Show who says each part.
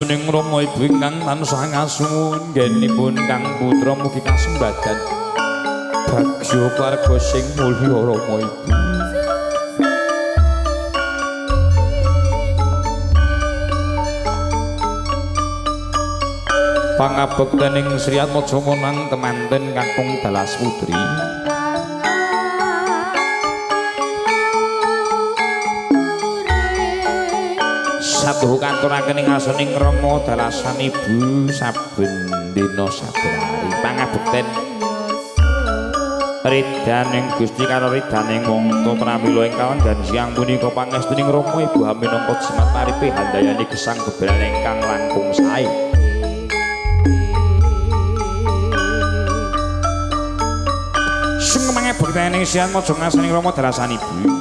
Speaker 1: Ning Rama ibu ingkang tansah ngasuwun nggenipun kang putra mugi kasembadan bagya keluarga sing mulya Rama ibu. Pangabektening Sri Atmaja monang temanten kakung dalas putri. Satuhu kanturaken ing asaning Rama dalasan ibu saben dina saben hari. Pangabekten ridaning Gusti karo ridaning wong tuwa pramila ingkang wonten siang punika pangestuning Rama ibu minangka jimat paripe handayani gesang bebelan ingkang langkung sae. Sung mangabektening Sri Atmaja ngasaning Rama dalasan ibu.